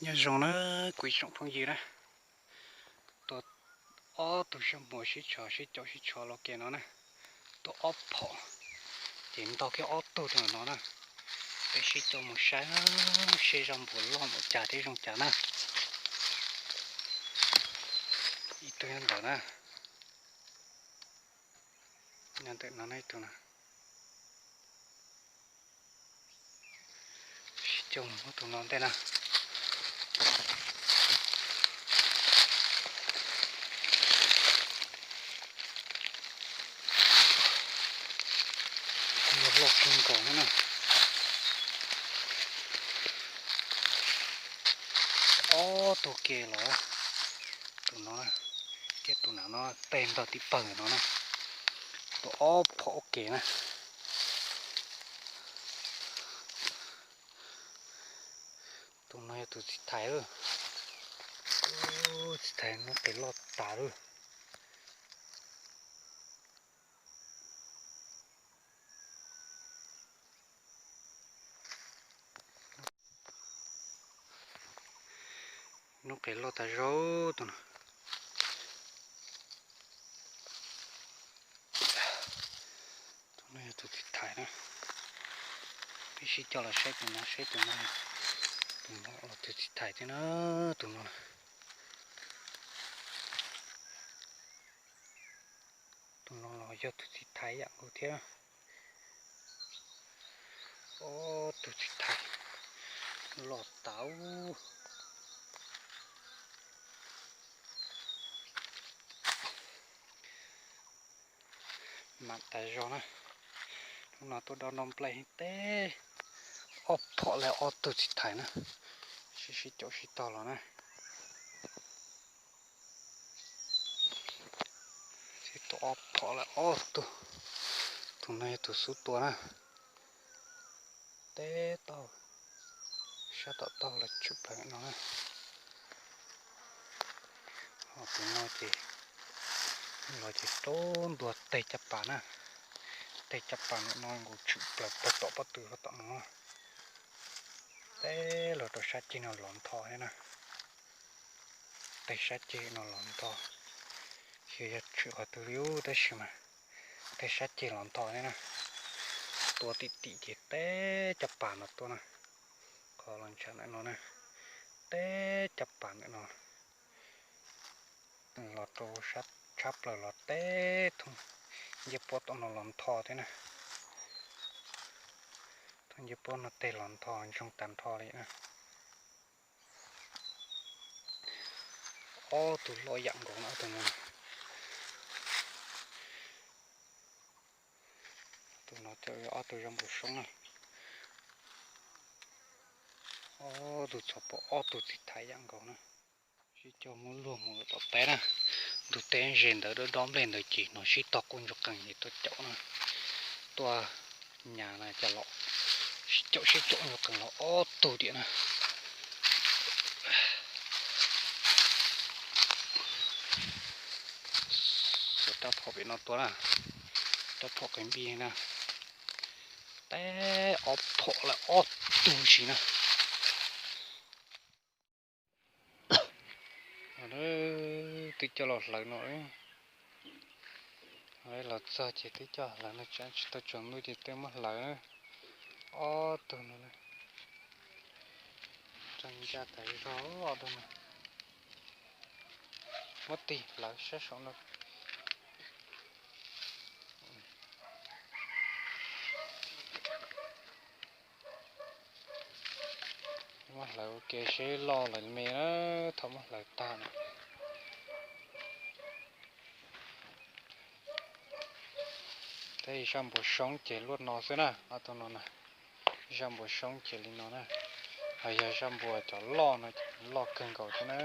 Nyob zoo na kuv ib tsoom phooj ywg na, tua ob tug zaj npua sib tshov sib caum sib tshov los kev no na, tua ob phom, ces ntog kiag ob tug rau no na. Peb sib caum mus saib seb zaj npua loj npaum cas thiab zoo cas na. Ib tug nyob ntawd na, nyob ntawm no na ib tug na. Sib caum mus muab tus no ntej na. Yog loj kawg nkaus thiab na. Ob tug ke los, tus no na, thiab tus nav no tej ntog tib pawg no na. Tua ob phom ua ke na. Tus no yog tus txiv thais lawm. Txiv thais no tes loj tas lawm. Nub qes loj tas zog tus no. Tus no yog tus txiv thais na. Peb sib coj los saib tus no, saib tus no, tus no los tus txiv thais thiab na, tus no. Tus no los yog tus txiv thais yam nkaus thiab. Ob tug txiv thais loj tas. Mam tas zog na. Hnub no tuaj dob nplej teb ob phom li ob tug txiv thais na. Sib sib caum sib tog los na. Sib tua ob phom li ob tug. Tus no yog tus xub tua na. Teb taug, sab tom taug los tshwm plaws no na. Ho tus no ces los ces rau ntua teg caj pas na. Teg caj pas ntawm no nkaus tshwm plaws pag tom pob tw tom no. Teb los rau sab ceg no los ntho thiab na. Teg sab ceg no los ntho, xyov yog tshwm qhov twg li ub tab sis mas teg sab ceg los ntho thiab na. Tua tim tim ces teb caj pas no tuaj na. Qhov los ntshav ntawm no na, teb caj pas ntawm no los rau tshab plaws los teb thooj ncej puab tom no los ntho thiab na. Thooj ncej puab no teg los ntho ntsoog tag nrho li na. Ob tug loj yam nkaus no, ob tug no. Tus no ces ob tug zaj npua soob na. Ob tug txhom pom ob tug txiv thais yam nkaus na. Sib coj muab luag mus tom teb na. Ntug teb ze ntawd dob dob nplej ntawd ces no sib tog quaj ntsuag qees ces tuaj caum na. Tuaj nyas na cas los sib caum sib caum ntsuag qees los ob tug tiam na. Xuas rab phom pem no tuaj na, rab phom qe npij na. Teb ob phom lawm ob tug si na. Twb coj los hlawv no, los txog ces twb coj hlawv no, tsis tau tsaus ntuj ces twb muab hlawv na. Ob tug no, tsa ncaj tas zog ob tug no. Muab tig hlawv sab saum no. Muab hlawv ua ke seb loj lawm me na, thaum muab hlawv tag na. Tej zaj npua soob ces luaj no xwb na, ob tug no na. Zaj npua soob ces li no na, ho yog zaj npua cov loj no loj kawg nkaus thiab na.